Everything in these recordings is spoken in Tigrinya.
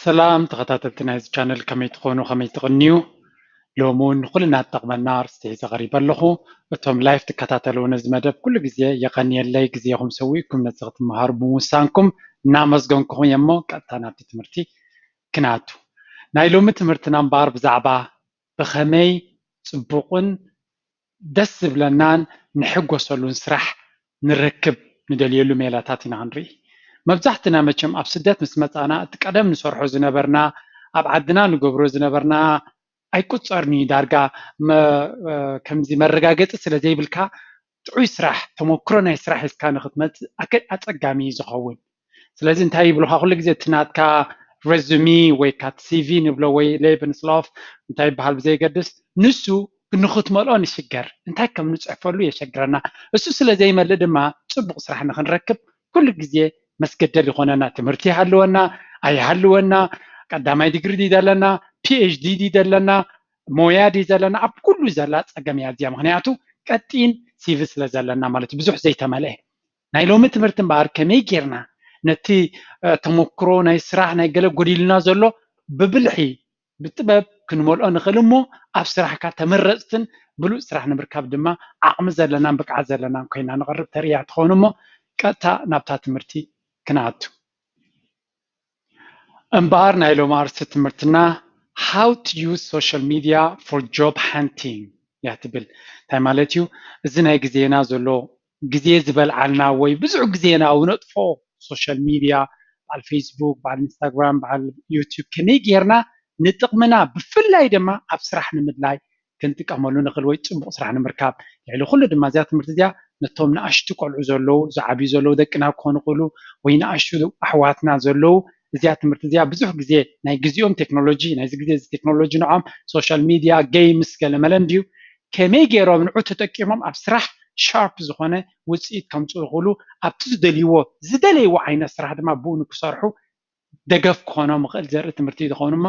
ሰላም ተኸታተልቲ ናይዚ ቻነል፣ ከመይ ትኾኑ፣ ከመይ ትቕንዩ? ሎሚ እውን ንኹልና ዝጠቕመና ኣርእስቲ ሒዘ ቀሪበ ኣለኹ። እቶም ላይፍ ትከታተሉ ነዚ መደብ ኩሉ ግዜ የቐንየለይ፣ ግዜኹም ሰዊእኩም ነዚ ክትመሃሩ ብምውሳንኩም እናመስገንኩኹም እየ። እሞ ቀጥታ ናብቲ ትምህርቲ ክናቱ። ናይ ሎሚ ትምህርትና እምበኣር ብዛዕባ ብኸመይ ጽቡቕን ደስ ዝብለናን ንሕጎሰሉን ስራሕ ንረክብ ንደልየሉ ሜላታት ኢና ክንርኢ። መብዛሕትና መቸም ኣብ ስደት ምስ መጻና እቲ ቀደም ንሰርሖ ዝነበርና ኣብ ዓድና ንገብሮ ዝነበርና ኣይቁጸርኒ ዳርጋ ከምዚ መረጋገጺ ስለ ዘይብልካ ጥዑይ ስራሕ ተመክሮ ናይ ስራሕ ሒዝካ ንክትመጽእ ኣጸጋሚ እዩ ዝኸውን። ስለዚ እንታይ ይብሉካ ኩሉ ግዜ እቲ ናትካ ሬዙሚ ወይ ካቲ ሲቪ ንብሎ ወይ ሌብንስሎፍ እንታይ ይበሃል ብዘይገድስ ንሱ ንክትመልኦ ንሽገር እንታይ ከም ንፅሕፈሉ የሸግረና። እሱ ስለ ዘይመልእ ድማ ፅቡቅ ስራሕ ንክንረክብ ኩሉ ግዜ መስገደል ይኮነና። ትምህርቲ ይሃልወና ኣይሃልወና፣ ቀዳማይ ዲግሪ ድዩ ዘለና፣ ፒኤችዲ ድዩ ዘለና፣ ሞያ ድዩ ዘለና፣ ኣብ ኩሉ ዘላ ፀገም እያ እዚኣ። ምክንያቱ ቀጢን ሲቪ ስለ ዘለና ማለት እዩ፣ ብዙሕ ዘይተመልአ። ናይ ሎሚ ትምህርቲ እምበኣር ከመይ ጌርና ነቲ ተመክሮ ናይ ስራሕ ናይ ገለ ጎዲሉና ዘሎ ብብልሒ ብጥበብ ክንመልኦ ንኽእል እሞ ኣብ ስራሕካ ተመረፅትን ብሉፅ ስራሕ ንምርካብ ድማ ዓቕሚ ዘለናን ብቅዓት ዘለናን ኮይና ንቐርብ ተርእያ ትኸውን እሞ ቀጥታ ናብታ ትምህርቲ ክንኣቱ። እምበኣር ናይ ሎሚ ኣርእስቲ ትምህርትና how to use social media for job hunting እያ ትብል። እንታይ ማለት እዩ? እዚ ናይ ግዜና ዘሎ ግዜ ዝበልዓልና ወይ ብዙሕ ግዜና ኣብ ነጥፎ ሶሻል ሚድያ በዓል ፌስቡክ በዓል ኢንስታግራም በዓል ዩቱብ ከመይ ጌርና ንጥቕምና ብፍላይ ድማ ኣብ ስራሕ ንምድላይ ክንጥቀመሉ ንኽእል ወይ ፅቡቕ ስራሕ ንምርካብ። ልዕሊ ኩሉ ድማ እዚኣ ትምህርቲ እዚኣ ነቶም ንኣሽቱ ቆልዑ ዘለዉ ዝዓብዩ ዘለዉ ደቅና ክኾኑ ይኽእሉ ወይ ንኣሽቱ ኣሕዋትና ዘለዉ እዚኣ ትምህርቲ እዚኣ ብዙሕ ግዜ ናይ ግዜኦም ቴክኖሎጂ ናይዚ ግዜ እዚ ቴክኖሎጂ ንዖም ሶሻል ሚድያ ጌይምስ ገለመለ እንድዩ ከመይ ገይሮም ንዑ ተጠቂሞም ኣብ ስራሕ ሻርፕ ዝኾነ ውፅኢት ከምፅኡ ይኽእሉ ኣብቲ ዝደልይዎ ዝደለይዎ ዓይነት ስራሕ ድማ ብኡ ንክሰርሑ ደገፍ ክኾኖም ይኽእል ዘርኢ ትምህርቲ ዝኸውን እሞ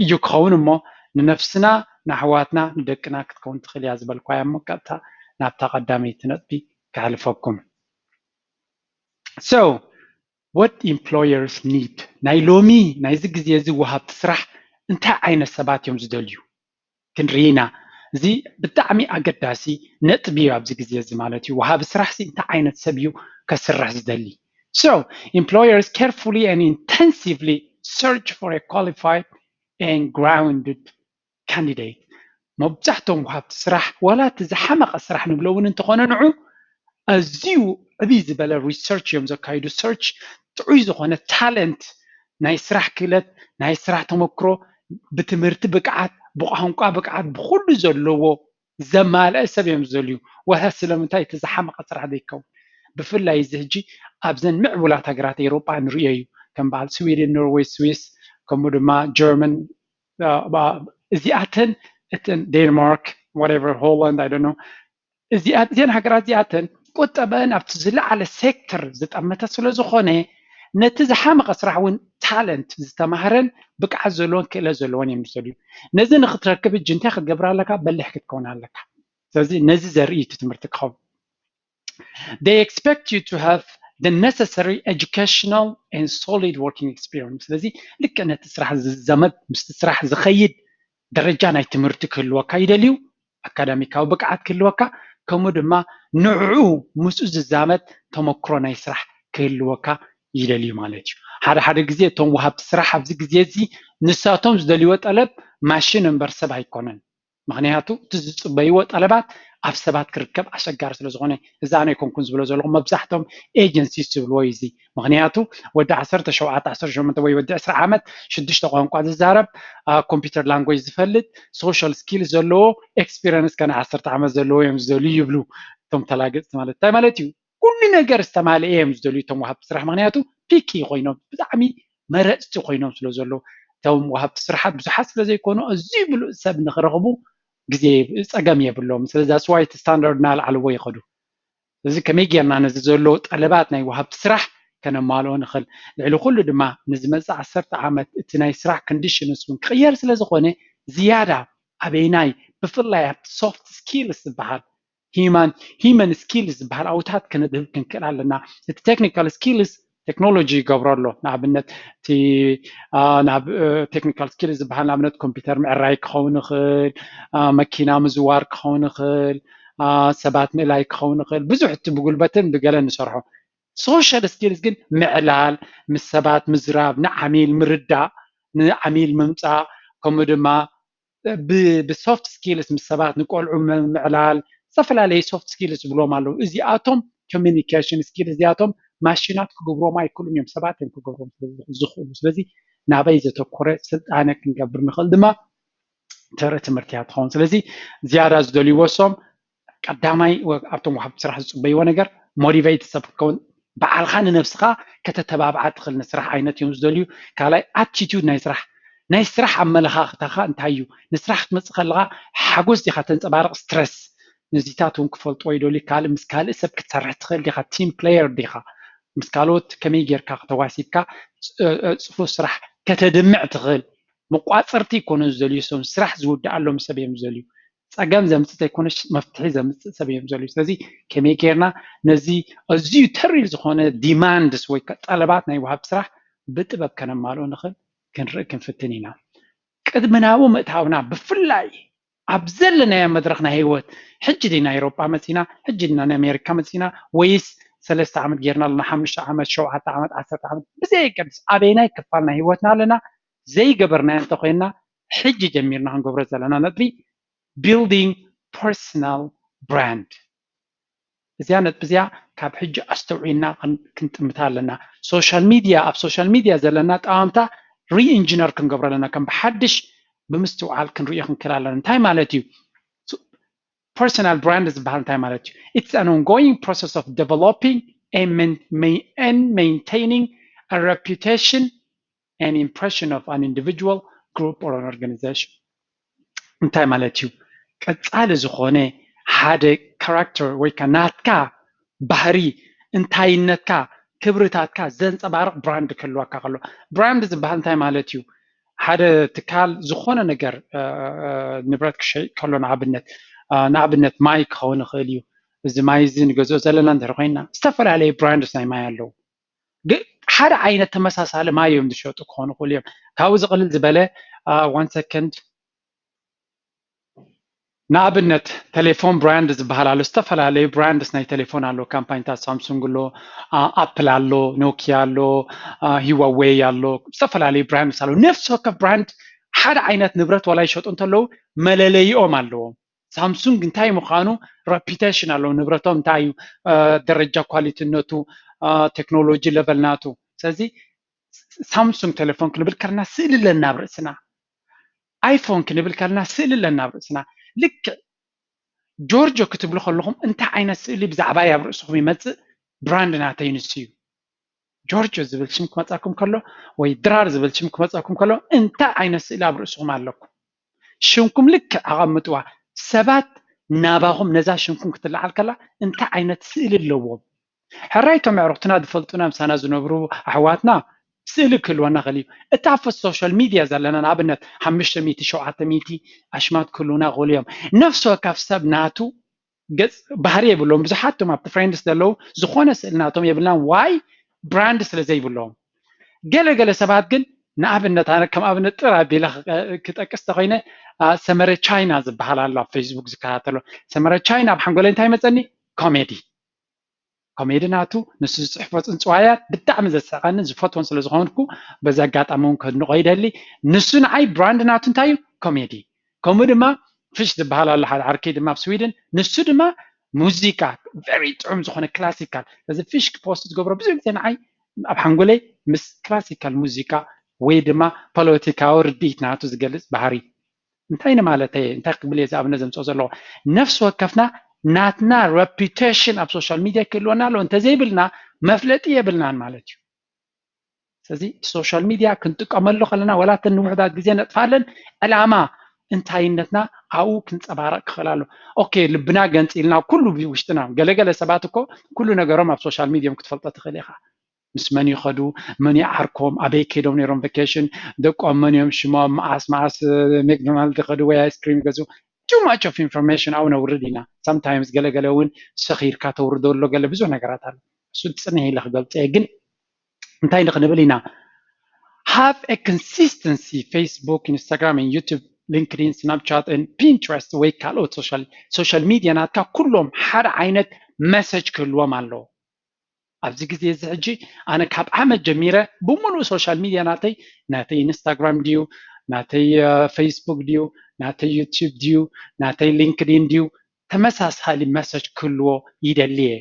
እዩ ክኸውን እሞ ንነፍስና ንኣሕዋትና ንደቅና ክትከውን ትኽእል እያ ዝበልኳያ እሞ ቀጥታ ናብታ ቀዳመይቲ ነጥቢ ከሕልፈኩም። So what employers need ናይ ሎሚ ናይዚ ግዜ እዚ ወሃብቲ ስራሕ እንታይ ዓይነት ሰባት እዮም ዝደልዩ ክንርኢ ኢና። እዚ ብጣዕሚ ኣገዳሲ ነጥቢ እዩ ኣብዚ ግዜ እዚ ማለት እዩ። ወሃቢ ስራሕ ሲ እንታይ ዓይነት ሰብ እዩ ከስርሕ ዝደሊ? So employers carefully and intensively search for a qualified and grounded candidate። መብዛሕትኦም ወሃብቲ ስራሕ ዋላ እቲ ዝሓመቐ ስራሕ ንብሎ እውን እንተኾነ ንዑ ኣዝዩ ዕብይ ዝበለ ሪሰርች እዮም ዘካይዱ። ሰርች ጥዑይ ዝኾነ ታለንት ናይ ስራሕ ክእለት ናይ ስራሕ ተመክሮ ብትምህርቲ ብቅዓት ብቋንቋ ብቅዓት ብኩሉ ዘለዎ ዘማልአ ሰብ እዮም ዝደልዩ። ዋላ ስለምንታይ እቲ ዝሓመቐ ስራሕ ዘይከውን ብፍላይ እዚ ሕጂ ኣብዘን ምዕቡላት ሃገራት ኤሮጳ ንሪኦ እዩ ከም በዓል ስዊድን ኖርዌይ ስዊስ ከምኡ ድማ ጀርመን እዚኣተን እተን ዴንማርክ whatever ሆላንድ I don't know እዚኣት እዚአን ሃገራት እዚኣተን ቁጠበአን ኣብቲ ዝለዓለ ሴክተር ዝጠመተ ስለ ዝኾነ ነቲ ዝሓመቐ ስራሕ እውን ታለንት ዝተማህረን ብቅዓት ዘለዎን ክእለት ዘለዎን እዮም ዝደልዩ። ነዚ ንክትረክብ እጂ እንታይ ክትገብር ኣለካ? በሊሕ ክትከውን ኣለካ። ስለዚ ነዚ ዘርኢ እዩ እቲ ትምህርቲ ክኸውን። They expect you to have the necessary educational and solid working experience። ስለዚ ልክዕ ነቲ ስራሕ ዝዛመድ ምስቲ ስራሕ ዝኸይድ ደረጃ ናይ ትምህርቲ ክህልወካ ይደልዩ። ኣካዳሚካዊ ብቅዓት ክህልወካ ከምኡ ድማ ንዕኡ ምስኡ ዝዛመድ ተመክሮ ናይ ስራሕ ክህልወካ ይደልዩ ማለት እዩ። ሓደ ሓደ ግዜ እቶም ወሃብቲ ስራሕ ኣብዚ ግዜ እዚ ንሳቶም ዝደልይዎ ጠለብ ማሽን እምበር ሰብ ኣይኮነን። ምክንያቱ እቲ ዝፅበይዎ ጠለባት ኣብ ሰባት ክርከብ ኣሸጋሪ ስለ ዝኾነ እዛ ኣነ ኣይኮንኩን ዝብሎ ዘለኹ መብዛሕቶም ኤጀንሲስ ዝብልዎ እዩ እዚ ምክንያቱ ወዲ ዓሰርተ ሸውዓተ ዓሰርተ ሸሞንተ ወይ ወዲ ዕስራ ዓመት ሽዱሽተ ቋንቋ ዝዛረብ ኮምፒውተር ላንጉጅ ዝፈልጥ ሶሻል ስኪል ዘለዎ ኤክስፒሪንስ ከነ ዓሰርተ ዓመት ዘለዎ እዮም ዝደልዩ ይብሉ እቶም ተላገፅቲ ማለት እንታይ ማለት እዩ ኩሉ ነገር ዝተማልአ እዮም ዝደልዩ እቶም ወሃብቲ ስራሕ ምክንያቱ ፒኪ ኮይኖም ብጣዕሚ መረፅቲ ኮይኖም ስለ ዘለዉ እቶም ወሃብቲ ስራሓት ብዙሓት ስለ ዘይኮኑ ኣዝዩ ብሉፅ ሰብ ንክረኽቡ ግዜ ፀገም የብሎም ስለዚ that's why እቲ ስታንዳርድ እናልዓልዎ ይኸዱ እዚ ከመይ ጌርና ነዚ ዘሎ ጠለባት ናይ ወሃብቲ ስራሕ ከነማልኦ ንኽእል ልዕሊ ኩሉ ድማ ንዝመፅእ ዓሰርተ ዓመት እቲ ናይ ስራሕ ኮንዲሽንስ እውን ክቕየር ስለ ዝኾነ ዝያዳ ኣበይናይ ብፍላይ ኣብቲ ሶፍት ስኪልስ ዝበሃል ሂማን ሂመን ስኪልስ ዝበሃል ኣውታት ከነድህብ ክንክእል ኣለና እቲ ቴክኒካል ስኪልስ ቴክኖሎጂ ይገብሮ ኣሎ። ንኣብነት እቲ ናብ ቴክኒካል ስኪል ዝበሃል ንኣብነት ኮምፒውተር ምዕራይ ክኸውን ይኽእል፣ መኪና ምዝዋር ክኸውን ይኽእል፣ ሰባት ምእላይ ክኸውን ይኽእል። ብዙሕ እቲ ብጉልበትን ብገለ ንሰርሖ። ሶሻል ስኪልስ ግን ምዕላል፣ ምስ ሰባት ምዝራብ፣ ንዓሚል ምርዳእ፣ ንዓሚል ምምፃእ፣ ከምኡ ድማ ብሶፍት ስኪልስ ምስ ሰባት ንቆልዑ ምዕላል፣ ዝተፈላለዩ ሶፍት ስኪልስ ዝብሎም ኣለዉ። እዚኣቶም ኮሚኒኬሽን ስኪል እዚኣቶም ማሽናት ክገብሮም ኣይክእሉን እዮም፣ ሰባት እዮም ክገብሮም ዝኽእሉ። ስለዚ ናበይ ዘተኮረ ስልጣነ ክንገብር ንኽእል ድማ ተርኢ ትምህርቲ እያ ትኸውን። ስለዚ ዝያዳ ዝደልይዎ ሶም ቀዳማይ ኣብቶም ወሃብቲ ስራሕ ዝፅበይዎ ነገር ሞቲቬት ሰብ ክትከውን፣ ባዕልኻ ንነብስኻ ከተተባብዓ ትኽእል ንስራሕ ዓይነት እዮም ዝደልዩ። ካልኣይ ኣቲቱድ ናይ ስራሕ ናይ ስራሕ ኣመለኻኽታኻ እንታይ እዩ? ንስራሕ ክትመፅእ ከለኻ ሓጎስ ዲኻ ተንፀባርቕ፣ ስትረስ? ነዚታት እውን ክፈልጥዎ ይደልዩ። ካልእ ምስ ካልእ ሰብ ክትሰርሕ ትኽእል ዲኻ? ቲም ፕሌየር ዲኻ? ምስ ካልኦት ከመይ ጌርካ ከተዋሲብካ ፅፉፍ ስራሕ ከተድምዕ ትኽእል? መቋፅርቲ ይኮኑ ዝደልዩ፣ ሰው ስራሕ ዝውድኣሎም ሰብ እዮም ዝደልዩ። ፀገም ዘምፅእ ዘይኮነስ መፍትሒ ዘምፅእ ሰብ እዮም ዘልዩ። ስለዚ ከመይ ጌርና ነዚ ኣዝዩ ተሪር ዝኾነ ዲማንድስ ወይ ጠለባት ናይ ወሃብ ስራሕ ብጥበብ ከነማልኦ ንኽእል ክንርኢ ክንፍትን ኢና። ቅድሚ ናብኡ ምእታውና ብፍላይ ኣብ ዘለናዮ መድረኽ ናይ ህይወት ሕጂ ዲና ኤሮጳ መፂና፣ ሕጂ ዲና ናይ ኣሜሪካ መፂና፣ ወይስ ሰለስተ ዓመት ጌርና ኣለና፣ ሓሙሽተ ዓመት፣ ሸውዓተ ዓመት፣ ዓሰርተ ዓመት፣ ብዘየገድስ ኣበይናይ ክፋል ናይ ህይወትና ኣለና ዘይገበርናዮ እንተኮይንና ሕጂ ጀሚርና ክንገብሮ ዘለና ነጥቢ building personal brand። እዚኣ ነጥቢ እዚኣ ካብ ሕጂ ኣስተውዒልና ክንጥምታ ኣለና። ሶሻል ሚድያ ኣብ ሶሻል ሚድያ ዘለና ኣጠማምታ ሪኢንጂነር ክንገብሮ ኣለና። ከም ብሓድሽ ብምስትውዓል ክንሪኦ ክንክእል ኣለና። እንታይ ማለት እዩ personal brand ዝበሃል? እንታይ ማለት እዩ? It's an ongoing process of developing and maintaining a reputation an impression of an individual, group or an organization እንታይ ማለት እዩ? ቀፃሊ ዝኾነ ሓደ ካራክተር ወይ ከዓ ናትካ ባህሪ፣ እንታይነትካ፣ ክብርታትካ ዘንፀባርቕ ብራንድ ክህልወካ ከሎ። ብራንድ ዝበሃል እንታይ ማለት እዩ? ሓደ ትካል ዝኾነ ነገር ንብረት ክሸይጥ ከሎ ንኣብነት ንኣብነት ማይ ክኸውን ይኽእል እዩ። እዚ ማይ እዚ ንገዝኦ ዘለና እንድሕር ኮይና ዝተፈላለዩ ብራንድስ ናይ ማይ ኣለዉ። ሓደ ዓይነት ተመሳሳሊ ማይ እዮም ዝሸጡ ክኾኑ ይኽእሉ እዮም። ካብኡ ዝቕልል ዝበለ one second ንኣብነት ቴሌፎን ብራንድ ዝበሃል ኣሎ። ዝተፈላለዩ ብራንድስ ናይ ቴሌፎን ኣሎ። ካምፓኒታት ሳምሱንግ ኣሎ፣ ኣፕል ኣሎ፣ ኖኪያ ኣሎ፣ ሂዋዌይ ኣሎ፣ ዝተፈላለዩ ብራንድስ ኣሎ። ነፍሲ ወከፍ ብራንድ ሓደ ዓይነት ንብረት ዋላ ይሸጡ እንተለዉ መለለይኦም ኣለዎም። ሳምሱንግ እንታይ ምዃኑ ረፒቴሽን ኣለዎ። ንብረቶም እንታይ እዩ፣ ደረጃ ኳሊቲነቱ፣ ቴክኖሎጂ ለቨል ናቱ። ስለዚ ሳምሱንግ ቴሌፎን ክንብል ከለና ስእሊ ኣለና ኣብ ርእስና። ኣይፎን ክንብል ከለና ስእሊ ኣለና ኣብ ርእስና። ልክዕ ጆርጆ ክትብሉ ከለኹም እንታይ ዓይነት ስእሊ ብዛዕባይ ኣብ ርእስኹም ይመፅእ? ብራንድ ናተይ ንሱ እዩ። ጆርጆ ዝብል ሽም ክመፀኩም ከሎ ወይ ድራር ዝብል ሽም ክመፀኩም ከሎ እንታይ ዓይነት ስእሊ ኣብ ርእስኹም ኣለኩም? ሽምኩም ልክዕ ኣቐምጥዋ። ሰባት ናባኹም ነዛ ሽምኩም ክትለዓል ከላ እንታይ ዓይነት ስእሊ ኣለዎም? ሕራይ እቶም ኣዕሩኽትና ዝፈልጡና ምሳና ዝነብሩ ኣሕዋትና ስእሊ ክህልወና ክእል እዩ። እታ ኣብ ሶሻል ሚድያ ዘለና ንኣብነት ሓሙሽተ ሚእቲ ሸውዓተ ሚእቲ ኣሽማት ክህልውና ክእሉ እዮም። ነፍሲ ወከፍ ሰብ ናቱ ገፅ ባህሪ የብሎም። ብዙሓት እቶም ኣብቲ ፍሬንድስ ዘለዉ ዝኾነ ስእሊ ናቶም የብልናን። ዋይ? ብራንድ ስለ ዘይብሎም። ገለ ገለ ሰባት ግን ንኣብነት ኣነ ከም ኣብነት ጥር ኣቢለ ክጠቅስ ተኮይነ ሰመረ ቻይና ዝበሃል ኣሎ ኣብ ፌስቡክ ዝከታተሎ። ሰመረ ቻይና ኣብ ሓንጎለይ እንታይ መፀኒ? ኮሜዲ ኮሜዲ ናቱ ንሱ ዝፅሕፎ ፅንፅዋያት ብጣዕሚ ዘስሕቀንን ዝፈትዎን ስለ ዝኾንኩ በዚ ኣጋጣሚ እውን ከድንቆ ይደሊ። ንሱ ንዓይ ብራንድ ናቱ እንታይ እዩ? ኮሜዲ። ከምኡ ድማ ፊሽ ዝበሃል ኣሎ ሓደ ዓርከይ ድማ ኣብ ስዊድን፣ ንሱ ድማ ሙዚቃ ቨሪ ጥዑም ዝኾነ ክላሲካል። እዚ ፊሽ ክፖስት ዝገብሮ ብዙሕ ግዜ ንዓይ ኣብ ሓንጎለይ ምስ ክላሲካል ሙዚቃ ወይ ድማ ፖለቲካዊ ርድኢት ናቱ ዝገልፅ ባህሪ እንታይ ንማለተይ እንታይ ክብል እየ ዝኣብነት ዘምፅኦ ዘለኹ? ነፍሲ ወከፍና ናትና ረፒቴሽን ኣብ ሶሻል ሚድያ ክህልወና ኣለዎ። እንተዘይብልና መፍለጢ የብልናን ማለት እዩ። ስለዚ ሶሻል ሚድያ ክንጥቀመሉ ከለና ዋላ እተን ንውሕዳት ግዜ ነጥፋለን ዕላማ እንታይነትና ኣብኡ ክንፀባረቕ ክኽእል ኣሎ። ኦኬ ልብና ገንፂልና ኩሉ ብውሽጥና ገለገለ ሰባት እኮ ኩሉ ነገሮም ኣብ ሶሻል ሚድያ ክትፈልጦ ትኽእል ኢኻ። ምስ መን ይኸዱ፣ መን ይዓርኮም፣ ኣበይ ከይዶም ነይሮም ቨኬሽን፣ ደቆም መን እዮም ሽሞም፣ መዓስ መዓስ ሜክዶናልድ ይኸዱ ወይ ኣይስክሪም ይገዝኡ። Too much of information ኣብኡ ነውርድ ኢና። Sometimes ገለገለ እውን ሰኺርካ ተውርዶ ኣሎ ገለ ብዙሕ ነገራት ኣሎ። እሱ ፅንሕ ኢለ ክገልፀ እየ ግን እንታይ ንክንብል ኢና? Have a consistency። Facebook፣ Instagram፣ YouTube፣ LinkedIn፣ Snapchat፣ Pinterest ወይ ካልኦት social media ናትካ ኩሎም ሓደ ዓይነት message ክህልዎም ኣለዎ። ኣብዚ ግዜ እዚ ሕጂ ኣነ ካብ ዓመት ጀሚረ ብምሉእ social media ናተይ፣ ናተይ Instagram ድዩ፣ ናተይ Facebook ድዩ፣ ናተይ YouTube ድዩ፣ ናተይ LinkedIn ድዩ፣ ተመሳሳሊ message ክህልዎ ይደሊ እየ።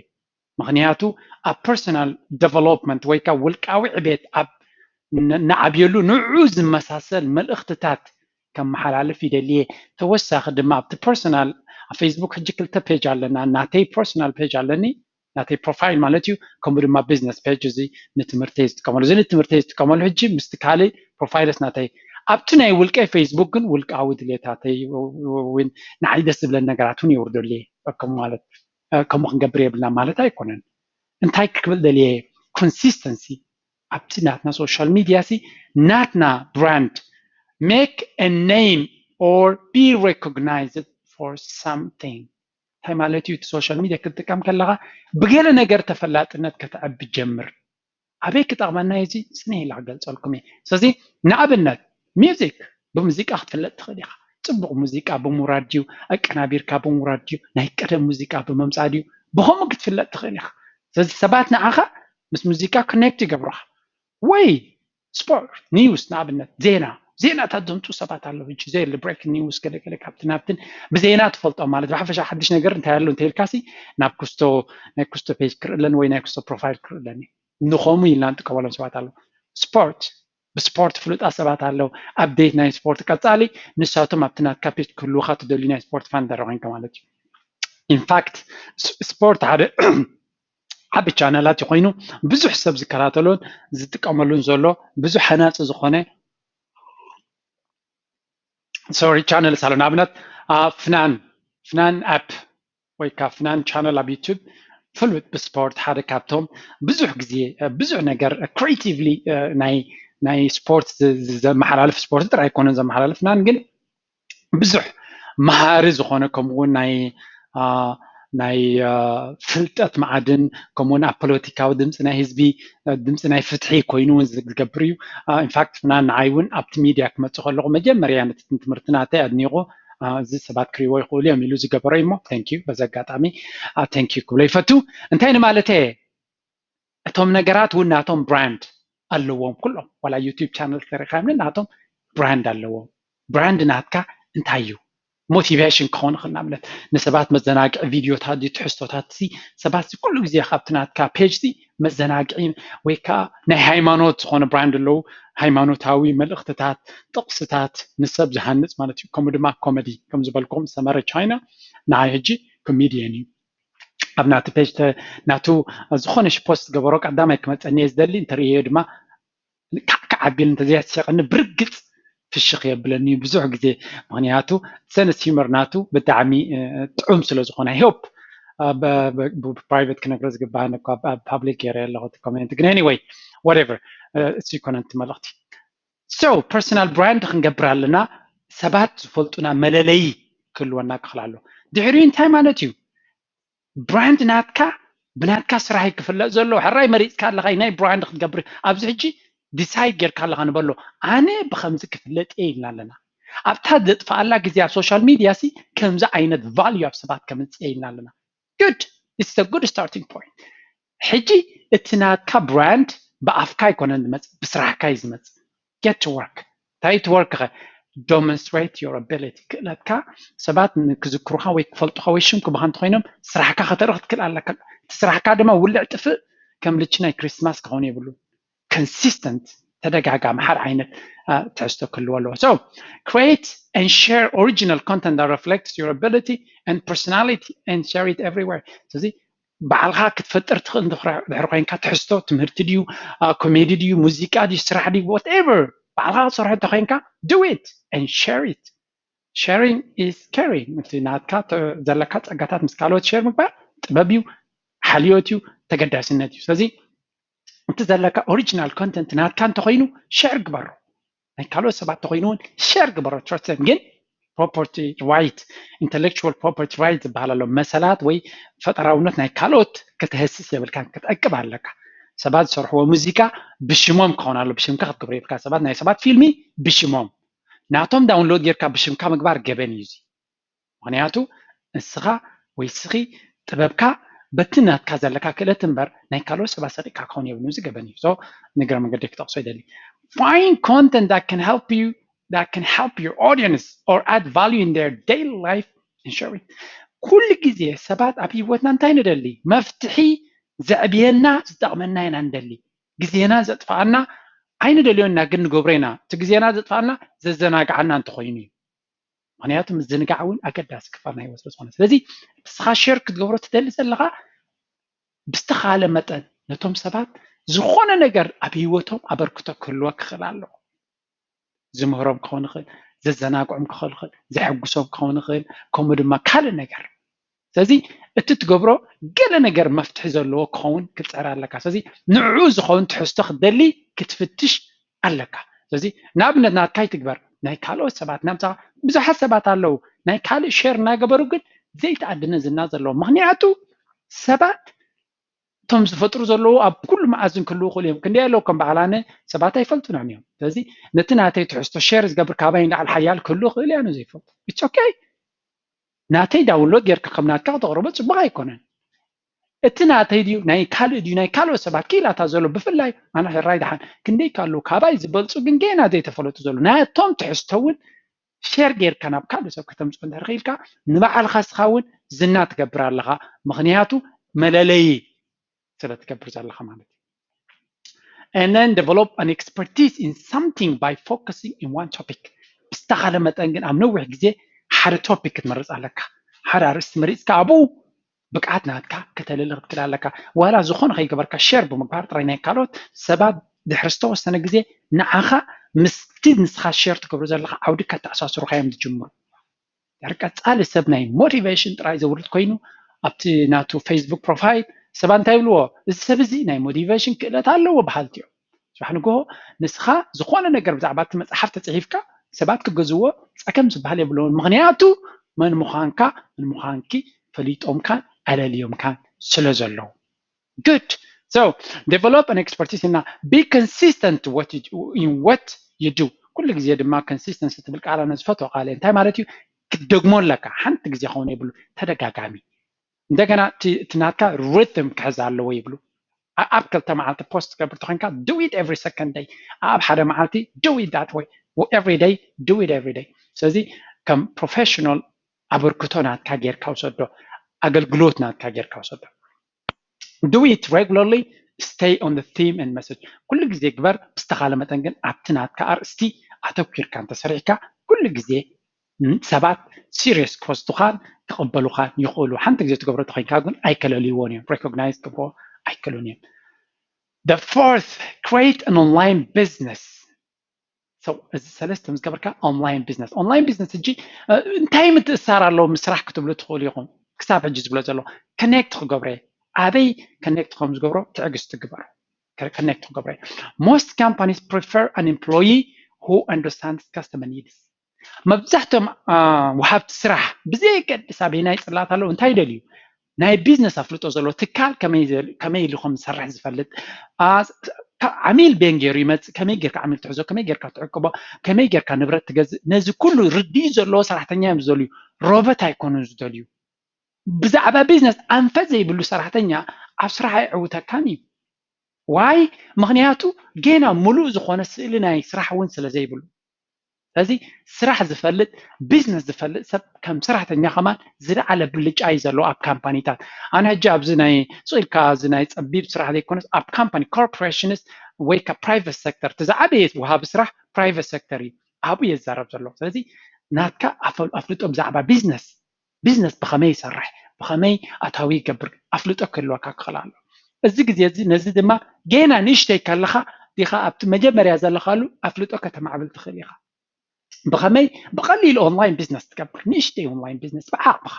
ምክንያቱ ኣብ personal development ወይ ከዓ ውልቃዊ ዕቤት ኣብ ንዓብየሉ ንዑ ዝመሳሰል መልእክትታት ከመሓላልፍ ይደሊ እየ። ተወሳኺ ድማ ኣብቲ personal ኣብ Facebook ሕጂ ክልተ page ኣለና። ናተይ personal page ኣለኒ፣ ናተይ profile ማለት እዩ። ከምኡ ድማ business page፣ እዚ ንትምህርተይ ዝጥቀመሉ፣ እዚ ንትምህርተይ ዝጥቀመሉ ሕጂ ምስቲ ካልእ profiles ናተይ። ኣብቲ ናይ ውልቀይ Facebook ግን ውልቃዊ ድሌታተይ ወይ ንዓይ ደስ ዝብለን ነገራት እውን የውርደሉ እየ። ከምኡ ማለት ከምኡ ክንገብር የብልና ማለት ኣይኮነን። እንታይ ክብል ደልየ? Consistency ኣብቲ ናትና social media ሲ ናትና brand make a name or be recognized for something። እንታይ ማለት እዩ? እቲ social media ክትጥቀም ከለካ ብገለ ነገር ተፈላጥነት ከተዕቢ ጀምር። ኣበይ ክጠቕመና እዩ? እዚ ስነ ኢለ ክገልፀልኩም እየ። ስለዚ ንኣብነት music፣ ብሙዚቃ ክትፍለጥ ትኽእል ኢኻ። ፅቡቕ ሙዚቃ ብምውራድ ድዩ፣ ኣቀናቢርካ ብምውራድ ድዩ፣ ናይ ቀደም ሙዚቃ ብምምፃእ ድዩ፣ ብኸምኡ ክትፍለጥ ትኽእል ኢኻ። ስለዚ ሰባት ንዓኻ ምስ ሙዚቃ connect ይገብሩኻ። ወይ sport news፣ ንኣብነት ዜና፣ ዜናታት ዘምፁ ሰባት ኣለዉ። ሕጂ ዘየለ breaking news፣ ገለገለ ካብቲ ናብትን ብዜና ትፈልጦም ማለት ብሓፈሻ ሓድሽ ነገር እንታይ ኣሎ እንተኢልካሲ ናብ ክስቶ ናይ ክስቶ page ክርኢ ኣለኒ ወይ ናይ ክስቶ profile ክርኢ ኣለኒ። ንኸምኡ ኢልና ንጥቀመሎም ሰባት ኣለዉ። ስፖርት፣ ብስፖርት ፍሉጣት ሰባት ኣለዉ። Update ናይ ስፖርት ቀፃሊ ንሳቶም ኣብቲ ናትካ page ክህልውካ ትደልዩ ናይ ስፖርት fan እንድሕር ኮይንካ ማለት እዩ። In fact ስፖርት ሓደ ዓቢ ቻነላት ኮይኑ ብዙሕ ሰብ ዝከታተሎን ዝጥቀመሉን ዘሎ ብዙሕ ሃናፂ ዝኾነ sorry channels ኣሎ። ንኣብነት ፍናን ፍናን app ወይ ከዓ ፍናን channel ኣብ YouTube ፍሉጥ ብስፖርት ሓደ ካብቶም ብዙሕ ግዜ ብዙሕ ነገር creatively ናይ ናይ ስፖርት ዘመሓላልፍ፣ ስፖርት ጥራይ ኣይኮነን ዘመሓላልፍ ፍናን ግን ብዙሕ መሃሪ ዝኾነ ከምኡውን ናይ ናይ ፍልጠት መዓድን ከምኡውን ኣብ ፖለቲካዊ ድምፂ ናይ ህዝቢ ድምፂ ናይ ፍትሒ ኮይኑ እውን ዝገብር እዩ። In fact ፍናን ንዓይ እውን ኣብቲ ሚድያ ክመፅእ ከለኹ መጀመርያ ነቲ ትምህርቲ ናተይ ኣድኒቑ እዚ ሰባት ክሪእዎ ይኽእሉ እዮም ኢሉ ዝገበሮ እዩ እሞ thank you በዚ ኣጋጣሚ thank you ክብሎ ይፈቱ። እንታይ ንማለተ እቶም ነገራት እውን ናቶም brand ኣለዎም ኩሎም ዋላ YouTube channel ተሪኻዮም ናቶም brand ኣለዎም። Brand ናትካ እንታይ እዩ? Motivation ክኸውን ይኽእል ንኣብነት ንሰባት መዘናግዒ ቪድዮታት ድዩ ትሕዝቶታት ሲ ሰባት ኩሉ ግዜ ካብቲ ናትካ page ሲ መዘናግዒ ወይ ከዓ ናይ ሃይማኖት ዝኾነ brand ኣለዉ ሃይማኖታዊ መልእኽትታት ጥቕስታት ንሰብ ዝሃንፅ ማለት እዩ። ከምኡ ድማ comedy ከም ዝበልኩም ሰመረ ቻይና ንዓይ ሕጂ comedian እዩ። ኣብ ናቱ page ናቱ ዝኾነ post ገበሮ ቀዳማይ ክመፀኒ እየ ዝደሊ እንተርእዮ ድማ ካዕካዕ ኣቢል እንተዘይስሕቀኒ ብርግፅ ፍሽኽ የብለኒ እዩ ብዙሕ ግዜ ምክንያቱ sense of humor ናቱ ብጣዕሚ ጥዑም ስለ ዝኾነ I hope private ክነግሮ ዝግባኣኒ እኳ ኣብ public ገይረ ኣለኹ እቲ comment ግን anyway whatever እሱ ይኮነ እቲ መልእኽቲ። So personal brand ክንገብር ኣለና ሰባት ዝፈልጡና መለለዪ ክህልወና ክኽእል ኣሎ። ድሕሪኡ እንታይ ማለት እዩ? Brand ናትካ ብናትካ ስራሕ እዩ ክፍለጥ ዘለዎ። ሕራይ መሪፅካ ኣለኻ ናይ brand ክትገብር ኣብዚ ሕጂ decide ጌርካ ኣለኻ ንበሎ ኣነ ብከምዚ ክፍለጥ እየ ኢልና ኣለና። ኣብታ ዘጥፍኣላ ግዜ ኣብ social media ሲ ከምዚ ዓይነት value ኣብ ሰባት ከምፅእ እየ ኢልና ኣለና። Good, it's a good starting point። ሕጂ እቲ ናትካ brand ብኣፍካ ኣይኮነን ዝመፅእ ብስራሕካ እዩ ዝመፅእ። Get to work። እንታይ to work ኸ? Demonstrate your ability ክእለትካ ሰባት ክዝክሩኻ ወይ ክፈልጡኻ ወይ ሽም ክብኻ እንተኮይኖም ስራሕካ ከተርኢ ክትክእል ኣለካ። እቲ ስራሕካ ድማ ውልዕ ጥፍእ ከም ልቺ ናይ ክሪስማስ ክኸውን የብሉ። Consistent ተደጋጋሚ ሓደ ዓይነት ትሕዝቶ ክህልዎ ኣለዎ። So create and share original content that reflects your ability and personality and share it everywhere። ስለዚ ባዕልኻ ክትፈጥር ትኽእል ድሕሪ ኮይንካ ትሕዝቶ ትምህርቲ ድዩ ኮሜዲ ድዩ ሙዚቃ ድዩ ስራሕ ድዩ whatever ባዕልኻ ክትሰርሖ እንተኮይንካ do it and share it። Sharing is caring። እቲ ናትካ ዘለካ ፀጋታት ምስ ካልኦት share ምግባር ጥበብ እዩ፣ ሓልዮት እዩ፣ ተገዳስነት እዩ። ስለዚ እቲ ዘለካ original content ናትካ እንተኮይኑ share ግበሮ። ናይ ካልኦት ሰባት ተኮይኑ እውን share ግበሮ። Trust them ግን property right intellectual property right ዝበሃል ኣሎ መሰላት ወይ ፈጠራውነት ናይ ካልኦት ከተህስስ የብልካን ክትዕቅብ ኣለካ። ሰባት ዝሰርሕዎ ሙዚቃ ብሽሞም ክኸውን ኣሎ። ብሽምካ ክትገብሮ የብልካ። ሰባት ናይ ሰባት ፊልሚ ብሽሞም ናቶም download ጌርካ ብሽምካ ምግባር ገበን እዩ። እዚ ምክንያቱ ንስኻ ወይ ስኺ ጥበብካ በቲ ናትካ ዘለካ ክእለት እምበር ናይ ካልኦት ሰባት ሰሪቅካ ክኸውን የብሉን። እዚ ገበን እዩ። So ንግረ መንገዲ ክጠቅሶ ይደሊ። Find content that can help you that can help your audience or add value in their daily life and share it. ኩሉ ግዜ ሰባት ኣብ ህይወትና እንታይ ንደሊ? መፍትሒ ዘዕብየና ዝጠቕመና ኢና ንደሊ። ግዜና ዘጥፍኣና ኣይንደልዮና ግን ንገብሮ ኢና። እቲ ግዜና ዘጥፍኣና ዘዘናግዓና እንተኾይኑ እዩ። ምክንያቱ ምዝንጋዕ እውን ኣገዳሲ ክፋል ናይ ህይወት ስለዝኾነ፣ ስለዚ ንስኻ share ክትገብሮ ትደሊ ዘለኻ ብዝተኻለ መጠን ነቶም ሰባት ዝኾነ ነገር ኣብ ህይወቶም ኣበርክቶ ክህልዎ ክኽእል ኣለዎ። ዝምህሮም ክኸውን ይኽእል፣ ዘዘናግዖም ክኸውን ይኽእል፣ ዘሐጉሶም ክኸውን ይኽእል፣ ከምኡ ድማ ካልእ ነገር። ስለዚ እቲ ትገብሮ ገለ ነገር መፍትሒ ዘለዎ ክኸውን ክትፅዕር ኣለካ። ስለዚ ንዕኡ ዝኸውን ትሕዝቶ ክትደሊ ክትፍትሽ ኣለካ። ስለዚ ንኣብነት ናትካ ይትግበር፣ ናይ ካልኦት ሰባት ናምሳ ብዙሓት ሰባት ኣለዉ ናይ ካልእ share እናገበሩ ግን ዘይተኣድነ ዝና ዘለዎም። ምክንያቱ ሰባት እቶም ዝፈጥሩ ዘለዉ ኣብ ኩሉ መኣዝን ክህልዉ ክእሉ እዮም። ክንደይ ኣለዉ ከም በዓል ኣነ ሰባት ኣይፈልጡን እዮም። ስለዚ ነቲ ናተይ ትሕዝቶ share ዝገብር ካባይ ንላዕሊ ሓያል ክህሉ ክእል እያ ዘይፈልጡ። It's okay። ናተይ download ጌርካ ከም ናትካ ከተቕርቦ ፅቡቅ ኣይኮነን። እቲ ናተይ ድዩ ናይ ካልእ ድዩ ናይ ካልኦት ሰባት ክኢላታት ዘሎ ብፍላይ ኣነ ሕራይ ደሓን ክንደይ ካሉ ካባይ ዝበልፁ ግን ገና ዘይተፈለጡ ዘሎ ናቶም ትሕዝቶ እውን share ጌርካ ናብ ካልእ ሰብ ከተምፅኦ እንድሕር ክኢልካ ንባዕልኻ እስኻ እውን ዝና ትገብር ኣለኻ። ምክንያቱ መለለዪ ስለ ትገብር ዘለኻ ማለት እዩ። And then develop an expertise in something by focusing in one topic. ብዝተኻለ መጠን ግን ኣብ ነዊሕ ግዜ ሓደ topic ክትመርፅ ኣለካ። ሓደ ኣርእስቲ መሪፅካ ኣብኡ ብቅዓት ናትካ ከተልሊ ክትክእል ኣለካ። ዋላ ዝኾነ ከይገበርካ share ብምግባር ጥራይ ናይ ካልኦት ሰባት ድሕሪ ዝተወሰነ ግዜ ንዓኻ ምስቲ ንስኻ share ትገብሮ ዘለኻ ዓውዲ ከተኣሳስሩኻ እዮም ዝጅምሩ። ድሕሪ ቀፃሊ ሰብ ናይ motivation ጥራይ ዘውርድ ኮይኑ ኣብቲ ናቱ Facebook profile ሰባት እንታይ ይብልዎ? እዚ ሰብ እዚ ናይ motivation ክእለት ኣለዎ በሃልቲ እዮም። ጽባሕ ንግሆ ንስኻ ዝኾነ ነገር ብዛዕባ እቲ መፅሓፍ ተፅሒፍካ ሰባት ክገዝዎ ፀገም ዝበሃል የብለውን። ምክንያቱ መን ምዃንካ መን ምዃንኪ ፈሊጦምካን ኣለልዮምካን ስለ ዘለዉ። Good. So develop an expertise እና be consistent what you, in what you do. ኩሉ ግዜ ድማ consistency ትብል ቃል ኣነ ዝፈትዎ ቃል እንታይ ማለት እዩ? ክትደግሞ ኣለካ። ሓንቲ ግዜ ክኸውን የብሉ ተደጋጋሚ። እንደገና እቲ ናትካ rhythm ክሕዝ ኣለዎ ይብሉ። ኣብ ክልተ መዓልቲ post ትገብር ተኮንካ do it every second day። ኣብ ሓደ መዓልቲ do it that way። Every day do it every day። ስለዚ ከም professional ኣበርክቶ ናትካ ጌርካ ውሰዶ። ኣገልግሎት ናትካ ጌርካ ውሰዶ። Do it regularly, stay on the theme and message። ኩሉ ግዜ ግበር። ብዝተኻለ መጠን ግን ኣብቲ ናትካ ኣርእስቲ ኣተኪርካ እንተሰሪሕካ ኩሉ ግዜ ሰባት serious ክወስዱኻን ክቕበሉኻን ይኽእሉ። ሓንቲ ግዜ ትገብሮ ተኮይንካ ግን ኣይከለልይዎን እዮም። Recognize ክገብሮ ኣይክእሉን እዮም። The fourth, create an online business። So እዚ ሰለስተ ምስ ገበርካ online business። Online business ሕጂ እንታይ ምትእሳር ኣለዎ ምስ ስራሕ ክትብሉ ትኽእሉ ኢኹም። ክሳብ ሕጂ ዝብሎ ዘሎ connect ክገብሮ እየ። ኣበይ connect ከም ዝገብሮ ትዕግስቲ ግበሩ። Connect ክገብሮ እየ። Most companies prefer an employee who understands customer needs። መብዛሕትኦም ወሃብቲ ስራሕ ብዘየገድስ ኣበየናይ ፅላት ኣለዉ እንታይ ይደልዩ? ናይ ቢዝነስ ኣፍልጦ ዘለዎ ትካል ከመይ ኢሉ ከም ዝሰርሕ ዝፈልጥ፣ ዓሚል በየን ገይሩ ይመፅእ፣ ከመይ ጌርካ ዓሚል ትሕዞ፣ ከመይ ጌርካ ትዕቅቦ፣ ከመይ ጌርካ ንብረት ትገዝእ፣ ነዚ ኩሉ ርድኢት ዘለዎ ሰራሕተኛ እዮም ዝደልዩ። ሮቦት ኣይኮኑን ዝደልዩ። ብዛዕባ ቢዝነስ ኣንፈት ዘይብሉ ሰራሕተኛ ኣብ ስራሕ ኣይዕውተካን እዩ። ዋይ? ምክንያቱ ጌና ሙሉእ ዝኾነ ስእሊ ናይ ስራሕ እውን ስለ ዘይብሉ። ስለዚ ስራሕ ዝፈልጥ ቢዝነስ ዝፈልጥ ሰብ ከም ሰራሕተኛ ከማን ዝለዓለ ብልጫ እዩ ዘለዎ ኣብ ካምፓኒታት። ኣነ ሕጂ ኣብዚ ናይ ስቕ ኢልካ እዚ ናይ ፀቢብ ስራሕ ዘይኮነስ ኣብ ካምፓኒ ኮርፖሬሽንስ ወይ ካብ ፕራይቨት ሴክተር እቲ ዝዓበየ ወሃቢ ስራሕ ፕራይቨት ሴክተር እዩ። ኣብኡ እየ ዝዛረብ ዘለኹ። ስለዚ ናትካ ኣፍልጦ ብዛዕባ ቢዝነስ ቢዝነስ ብኸመይ ይሰርሕ ብኸመይ ኣታዊ ይገብር ኣፍልጦ ክህልወካ ክኽእል ኣሎ። እዚ ግዜ እዚ ነዚ ድማ ጌና ንእሽተይ ከለኻ ዲኻ ኣብቲ መጀመርያ ዘለኻሉ ኣፍልጦ ከተማዕብል ትኽእል ኢኻ። ብኸመይ ብቐሊሉ ኦንላይን ቢዝነስ ትገብር ንእሽተይ ኦንላይን ቢዝነስ ብዓቕምኻ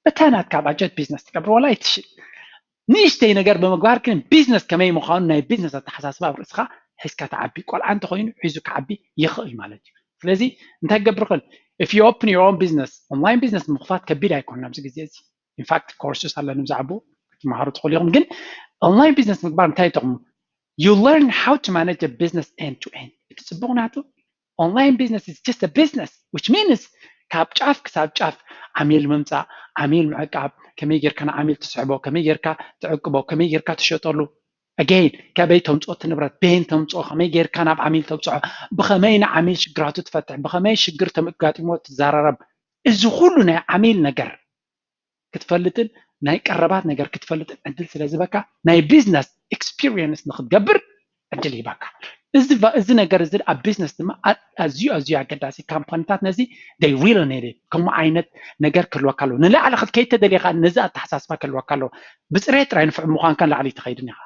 በታ ናትካ ባጀት ቢዝነስ ትገብር ዋላ ኣይትሽጥ ንእሽተይ ነገር ብምግባር ግን ቢዝነስ ከመይ ምዃኑ ናይ ቢዝነስ ኣተሓሳስባ ኣብ ርእስኻ ሒዝካ ትዓቢ ቆልዓ እንተኾይኑ ሒዙ ክዓቢ ይኽእል ማለት እዩ። ስለዚ እንታይ ክገብር ይኽእል? If you open your own business online business ምኽፋት ከቢድ ኣይኮነን ኣብዚ ግዜ እዚ። In fact courses ኣለኒ ብዛዕባኡ ክትመሃሩ ትኽእሉ ኢኹም። ግን online business ምግባር እንታይ ይጠቕሙ? you learn how to manage a business end to end. እቲ ፅቡቕ ናቱ online business is just a business, which means ካብ ጫፍ ክሳብ ጫፍ ዓሚል ምምፃእ፣ ዓሚል ምዕቃብ፣ ከመይ ጌርካ ንዓሚል ትስሕቦ፣ ከመይ ጌርካ ትዕቅቦ፣ ከመይ ጌርካ ትሸጠሉ፣ again ከበይ ተምፅኦ እቲ ንብረት፣ በይን ተምፅኦ፣ ከመይ ጌርካ ናብ ዓሚል ተብፅሖ፣ ብኸመይ ንዓሚል ሽግራቱ ትፈትሕ፣ ብኸመይ ሽግር ተጋጢሞ ትዘራረብ፣ እዚ ኩሉ ናይ ዓሚል ነገር ክትፈልጥን ናይ ቀረባት ነገር ክትፈልጥን ዕድል ስለ ዝበካ ናይ business experience ንክትገብር ዕድል ይበካ። እዚ ነገር እዚ ኣብ business ድማ ኣዝዩ ኣዝዩ ኣገዳሲ። ካምፓኒታት ነዚ they really need it። ከምኡ ዓይነት ነገር ክህልወካ ኣለዎ። ንላዕሊ ክትከይድ ተደሊኻ ነዚ ኣተሓሳስባ ክህልወካ ኣለዎ። ብፅሬት ጥራይ ንፍዕ ምዃንካ ንላዕሊ ትኸይድን ኢኻ።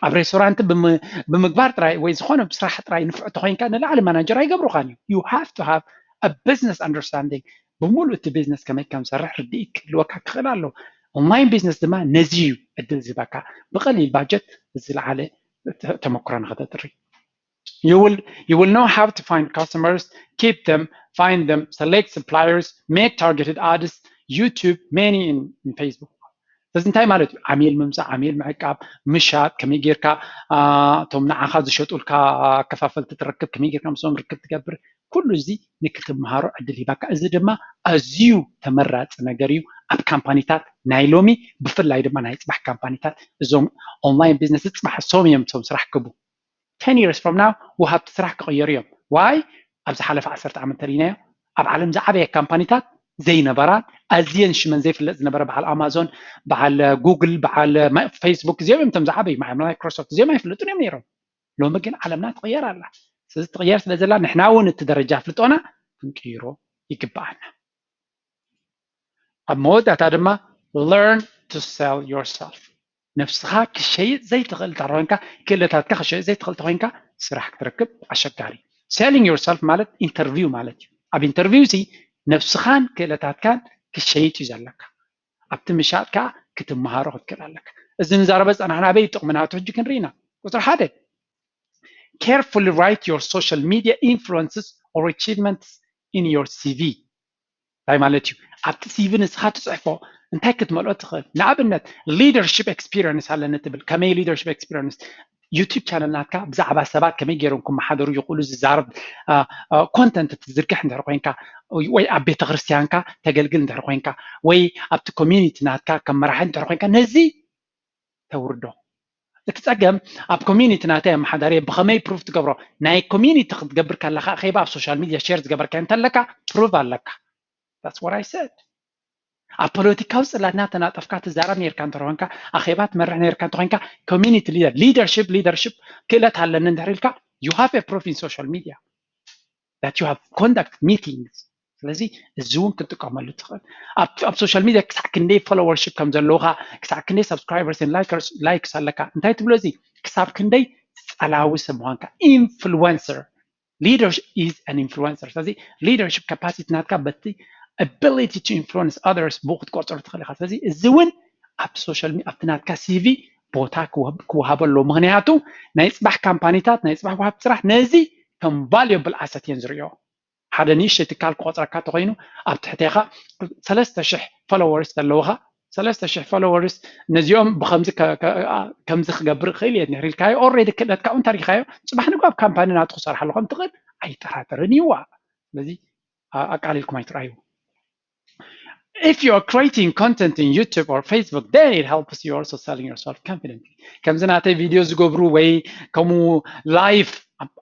ኣብ ሬስቶራንት ብምግባር ጥራይ ወይ ዝኾነ ስራሕ ጥራይ ንፍዕ ተኮይንካ ንላዕሊ ማናጀር ኣይገብሩኻን እዩ። You have to have a business understanding። ብምሉእ እቲ business ከመይ ከም ዝሰርሕ ርድኢት ክህልወካ ክኽእል ኣለዎ። online business ድማ ነዚ እዩ ዕድል ዝህበካ። ብቐሊል ባጀት ዝለዓለ ተመክሮ ንኸተጥሪ። You will, you will know how to find customers, keep them, find them, select suppliers, make targeted ads, YouTube, many in, in Facebook. እዚ እንታይ ማለት እዩ? ዓሚል ምምፃእ፣ ዓሚል ምዕቃብ፣ ምሻጥ፣ ከመይ ጌርካ እቶም ንዓኻ ዝሸጡልካ ኣከፋፈልቲ ትረክብ፣ ከመይ ጌርካ ምስኦም ርክብ ትገብር፣ ኩሉ እዚ ንክትምሃሮ ዕድል ሂባካ። እዚ ድማ ኣዝዩ ተመራፂ ነገር እዩ ኣብ ካምፓኒታት ናይ ሎሚ፣ ብፍላይ ድማ ናይ ፅባሕ ካምፓኒታት። እዞም online business ፅባሕ እሶም እዮም እቶም ስራሕ ክቡ ten years from now ወሃብቲ ስራሕ ክቕየሩ እዮም። Why? ኣብ ዝሓለፈ ዓሰርተ ዓመት እንተሪኢናዮ ኣብ ዓለም ዝዓበየ ካምፓኒታት ዘይነበራ፣ ኣዝየን ሽመን ዘይፍለጥ ዝነበረ፣ በዓል ኣማዞን፣ በዓል ጉግል፣ በዓል Facebook፣ እዚኦም እዮም እቶም ዝዓበዩ። ማይክሮሶፍት፣ እዚኦም ኣይፍለጡን እዮም ነይሮም። ሎሚ ግን ዓለምና ትቕየር ኣላ። ስለዚ ትቕየር ስለ ዘላ ንሕና እውን እቲ ደረጃ ፍልጦና ክንቅይሮ ይግብኣና። ኣብ መወዳእታ ድማ learn to sell yourself። ነብስኻ ክሸይጥ ዘይትኽእል እንተ ኮይንካ፣ ክእለታትካ ክሸይጥ ዘይትኽእል እንተ ኮይንካ ስራሕ ክትረክብ ኣሸጋሪ። Selling yourself ማለት ኢንተርቪው ማለት እዩ። ኣብ ኢንተርቪው እዚ ነብስኻን ክእለታትካን ክሸይጥ እዩ ዘለካ። ኣብቲ ምሻጥ ከዓ ክትመሃሮ ክትክእል ኣለካ። እዚ ንዛረበ ዝፀናሕና ኣበይ ጥቕሚ ናቱ ሕጂ ክንርኢና። ቁፅሪ ሓደ፣ carefully write your social media influences or achievements in your C V። እንታይ ማለት እዩ? ኣብቲ C V ንስኻ ትፅሕፎ እንታይ ክትመልኦ ትኽእል? ንኣብነት leadership experience ኣለኒ ትብል። ከመይ leadership experience? YouTube ቻነል ናትካ ብዛዕባ ሰባት ከመይ ገይሮም ክመሓደሩ ይኽእሉ ዝዛረብ ኮንተንት ትዝርግሕ እንድሕር ኮይንካ፣ ወይ ኣብ ቤተክርስትያንካ ተገልግል እንድሕር ኮይንካ፣ ወይ ኣብቲ ኮሚኒቲ ናትካ ከም መራሒ እንድሕር ኮይንካ፣ ነዚ ተውርዶ። እቲ ፀገም ኣብ ኮሚኒቲ ናተይ ኣመሓዳሪ ብኸመይ ፕሩፍ ትገብሮ? ናይ ኮሚኒቲ ክትገብር ከለካ ኣኼባ ኣብ ሶሻል ሚድያ ሼር ዝገበርካ እንተለካ ፕሩፍ ኣለካ። That's what I said። ኣብ ፖለቲካዊ ፅላት እናተናጠፍካ ትዛረብ ነርካ እንተኾንካ፣ ኣኼባ ትመርሕ ነርካ እንተኾንካ፣ ኮሚኒቲ ሊደር፣ ሊደርሽፕ፣ ሊደርሽፕ ክእለት ኣለኒ እንድሕር ኢልካ፣ you have a proof in social media that you have conduct meetings። ስለዚ እዚ እውን ክትጥቀመሉ ትኽእል። ኣብ ሶሻል ሚድያ ክሳዕ ክንደይ ፎሎወርሽፕ ከም ዘለውካ፣ ክሳዕ ክንደይ subscribers and likes ኣለካ፣ እንታይ ትብሎ? እዚ ክሳብ ክንደይ ፀላዊ ሰብ ምኳንካ፣ ኢንፍሉወንሰር። Leader is an influencer። ስለዚ leadership capacity ናትካ በቲ ability to influence others ብኡ ክትቆፅሮ ትኽእል ኢኻ። ስለዚ እዚ እውን ኣብ ሶሻል ሚድያ ኣብቲ ናትካ C V ቦታ ክወሃቦ ኣለዎ። ምክንያቱ ናይ ፅባሕ ካምፓኒታት፣ ናይ ፅባሕ ወሃብቲ ስራሕ ነዚ ከም valuable asset እየን ዝርእዮ። ሓደ ንእሽተይ ትካል ክቆፅረካ ተኮይኑ ኣብ ትሕቴኻ ሰለስተ ሽሕ ፎሎወርስ ዘለውኻ፣ ሰለስተ ሽሕ ፎሎወርስ ነዚኦም ብከምዚ ከምዚ ክገብር እኽእል እየ እንድሕር ኢልካዮ፣ ኦልሬዲ ክእለትካ እውን ተሪኻዮ፣ ፅባሕ ንግሆ ኣብ ካምፓኒ ናቱ ክሰርሓሉ ከም ትኽእል ኣይጠራጠርን እዩ። ስለዚ ኣቃሊልኩም ኣይትርኣዩ። If you are creating content in YouTube or Facebook, then it helps you also selling yourself confidently። ከምዚ ናተይ ቪድዮ ዝገብሩ ወይ ከምኡ ላይፍ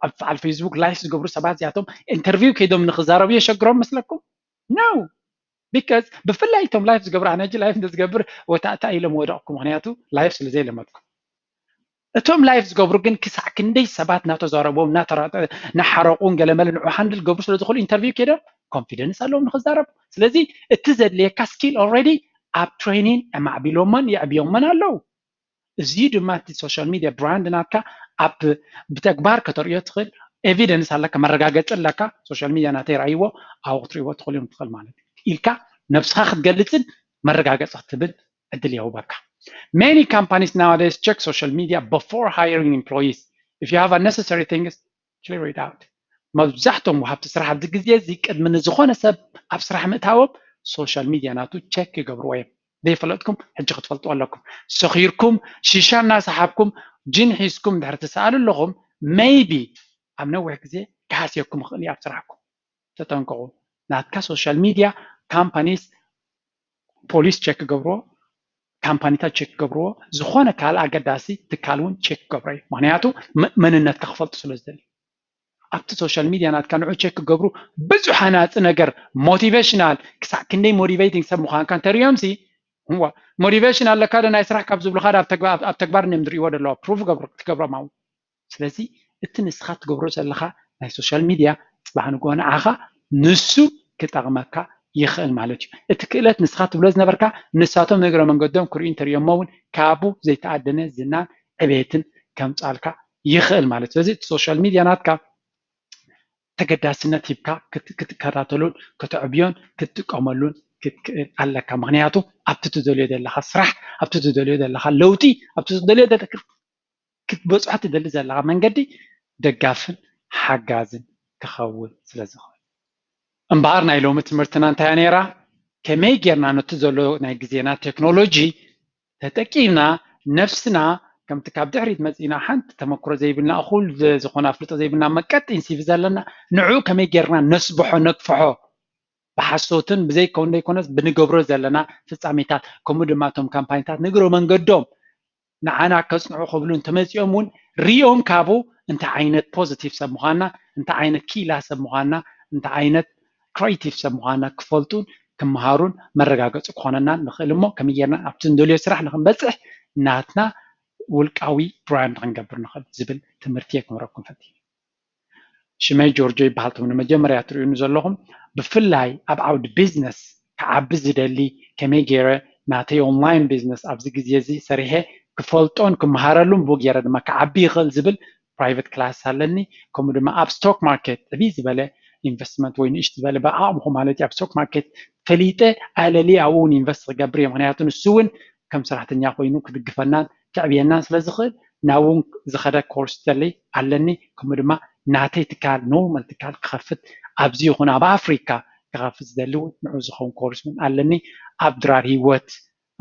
ኣብ ፌስቡክ ላይፍ ዝገብሩ ሰባት እዚኣቶም ኢንተርቪው ከይዶም ንክዛረቡ የሸግሮም መስለኩም? No። Because ብፍላይ እቶም ላይፍ ዝገብሩ፣ ኣነ ሕጂ ላይፍ እንተዝገብር ወታእታ ኢለ ምወደቕኩ፣ ምክንያቱ ላይፍ ስለ ዘይለመድኩ። እቶም ላይፍ ዝገብሩ ግን ክሳዕ ክንደይ ሰባት እናተዛረቦም እናሓረቁን ገለመለ ንዑ ሃንድል ዝገብሩ ስለ ዝኽእሉ ኢንተርቪው ከይዶም ኮንፊደንስ ኣለዎም ንክዛረቡ። ስለዚ እቲ ዘድልየካ ስኪል ኦልሬዲ ኣብ ትሬኒን ኣማዕቢሎሞን የዕብዮሞን ኣለዉ። እዚ ድማ እቲ ሶሻል ሚድያ ብራንድ ናትካ ኣብ ብተግባር ከተርእዮ ትኽእል ኤቪደንስ ኣለካ፣ መረጋገፂ ኣለካ። ሶሻል ሚድያ ናተይ ረኣይዎ ኣብኡ ክትርእይዎ ትኽእሉ እዮም ትኽእል ማለት እዩ ኢልካ ነብስኻ ክትገልፅን መረጋገፂ ክትብል ዕድል የውበካ። Many companies nowadays check social media before hiring employees. If you have unnecessary things, clear it out። መብዛሕቶም ወሃብቲ ስራሕ ኣብዚ ግዜ እዚ ቅድሚ ንዝኾነ ሰብ ኣብ ስራሕ ምእታዎም ሶሻል ሚድያ ናቱ ቸክ ይገብርዎ እዮም። ዘይፈለጥኩም ሕጂ ክትፈልጥዎ ኣለኩም። ሰኺርኩም ሺሻ እናሰሓብኩም ጅን ሒዝኩም ድሕር ትሰኣሉ ኣለኹም፣ maybe ኣብ ነዊሕ ግዜ ክሃስየኩም ይኽእል እዩ ኣብ ስራሕኩም። ተጠንቀቑ። ናትካ social media companies ፖሊስ ቸክ ክገብርዎ፣ ካምፓኒታት ቸክ ክገብርዎ፣ ዝኾነ ካልእ ኣገዳሲ ትካል እውን ቸክ ክገብሮ እዩ። ምክንያቱ መንነትካ ክፈልጡ ስለ ዝደሊ ኣብቲ social media ናትካ ንዑ ቸክ ክገብሩ ብዙሕ ሃናፂ ነገር motivational ክሳዕ ክንደይ motivating ሰብ ምዃንካ እንተሪኦም ሲ ዋ motivation ኣለካ ዶ ናይ ስራሕ ካብ ዝብሉካ ኣብ ተግባር እዮም ዝርእይዎ ዘለዋ proof ትገብሮም ኣው ስለዚ እቲ ንስኻ ትገብሮ ዘለኻ ናይ social media ፅባሕ ንግሆ ንዓኻ ንሱ ክጠቕመካ ይኽእል ማለት እዩ እቲ ክእለት ንስኻ ትብሎ ዝነበርካ ንሳቶም ንእግረ መንገዶም ክርእዩ እንተሪኦሞ እውን ካብኡ ዘይተኣደነ ዝናን ዕቤትን ከምፃልካ ይኽእል ማለት ስለዚ እቲ social media ናትካ ተገዳስነት ሂብካ ክትከታተሉን ከተዕብዮን ክትጥቀመሉን ክትክእል ኣለካ ምክንያቱ ኣብቲ ትደልዮ ዘለካ ስራሕ ኣብቲ ትደልዮ ዘለካ ለውጢ ኣብቲ ትደልዮ ክትበፅሖ ትደሊ ዘለካ መንገዲ ደጋፍን ሓጋዝን ክኸውን ስለ ዝኽእል እምበኣር ናይ ሎሚ ትምህርትና እንታይ ነይራ ከመይ ጌርና ነቲ ዘሎ ናይ ግዜና ቴክኖሎጂ ተጠቂምና ነፍስና ከምቲ ካብ ድሕሪት መፂና ሓንቲ ተመክሮ ዘይብልና እኹል ዝኾነ ኣፍልጦ ዘይብልና መቀጢን ሲቪ ዘለና ንዑ ከመይ ጌርና ነስብሖ ነግፍሖ ብሓሶትን ብዘይከውን ዘይኮነስ ብንገብሮ ዘለና ፍፃሜታት ከምኡ ድማ እቶም ካምፓኒታት ንግሮ መንገዶም ንዓና ከፅንዑ ክብሉ እንተመፂኦም እውን ሪኦም ካብኡ እንታይ ዓይነት positive ሰብ ምዃንና እንታይ ዓይነት ኪላ ሰብ ምዃንና እንታይ ዓይነት creative ሰብ ምዃንና ክፈልጡን ክመሃሩን መረጋገፂ ክኾነና ንኽእል እሞ ከመይ ጌርና ኣብቲ እንደልዮ ስራሕ ንክንበፅሕ ናትና ውልቃዊ brand ክንገብር ንኽእል ዝብል ትምህርቲ እየ ክምህረኩም ፈት ሽመይ ጆርጆ ይበሃል ቶም ንመጀመርያ ትርእዩኒ ዘለኹም ብፍላይ ኣብ ዓውዲ business ክዓቢ ዝደሊ ከመይ ገይረ ናተይ online business ኣብዚ ግዜ እዚ ሰሪሐ ክፈልጦን ክመሃረሉን ብኡ ገይረ ድማ ክዓቢ ይኽእል ዝብል private class ኣለኒ ከምኡ ድማ ኣብ stock market ዕብይ ዝበለ investment ወይ ንእሽት ዝበለ ብዓቕምኹ ማለት ኣብ stock market ፈሊጠ ኣለሊ ኣብኡ እውን invest ክገብር እየ ምክንያቱ ንሱ እውን ከም ሰራሕተኛ ኮይኑ ክድግፈናን ከዕብየናን ስለ ዝኽእል ናብ እውን ዝኸደ course ዘለይ ኣለኒ ከምኡ ድማ ናተይ ትካል normal ትካል ክኸፍት ኣብዚ ይኹን ኣብ ኣፍሪካ ክኸፍት ዝደሊ እውን ንዑ ዝኸውን course እውን ኣለኒ ኣብ ድራር ህይወት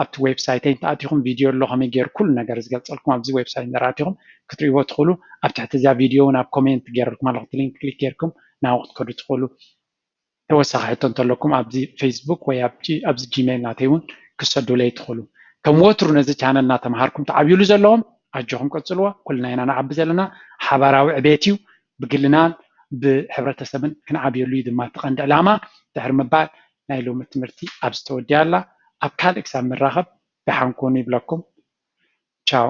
ኣብቲ website ይ እንተኣቲኹም video ኣሎ ከመይ ገይሩ ኩሉ ነገር ዝገልፀልኩም ኣብዚ website እንተኣቲኹም ክትርእይዎ ትኽእሉ ኣብ ትሕቲ እዚኣ video እውን ኣብ comment ገይረልኩም ኣለኹ link click ገይርኩም ናብኡ ክትከዱ ትኽእሉ ተወሳኺ ሕቶ እንተለኩም ኣብዚ Facebook ወይ ኣብዚ Gmail ናተይ እውን ክሰዱለይ ትኽእሉ ከም ወትሩ ነዚ channel እናተምሃርኩም ተዓብዩሉ ዘለዎም ኣጆኹም ቀፅልዎ ኩልና ኢና ንዓቢ ዘለና ሓባራዊ ዕቤት እዩ ብግልናን ብሕብረተሰብን ክንዓብየሉ እዩ ድማ እቲ ቀንዲ ዕላማ ድሕሪ ምባል ናይ ሎሚ ትምህርቲ ኣብዚ ተወዲኣ ኣላ ኣብ ካልእ ክሳብ ንራኸብ ደሓን ኩኑ ይብለኩም ቻው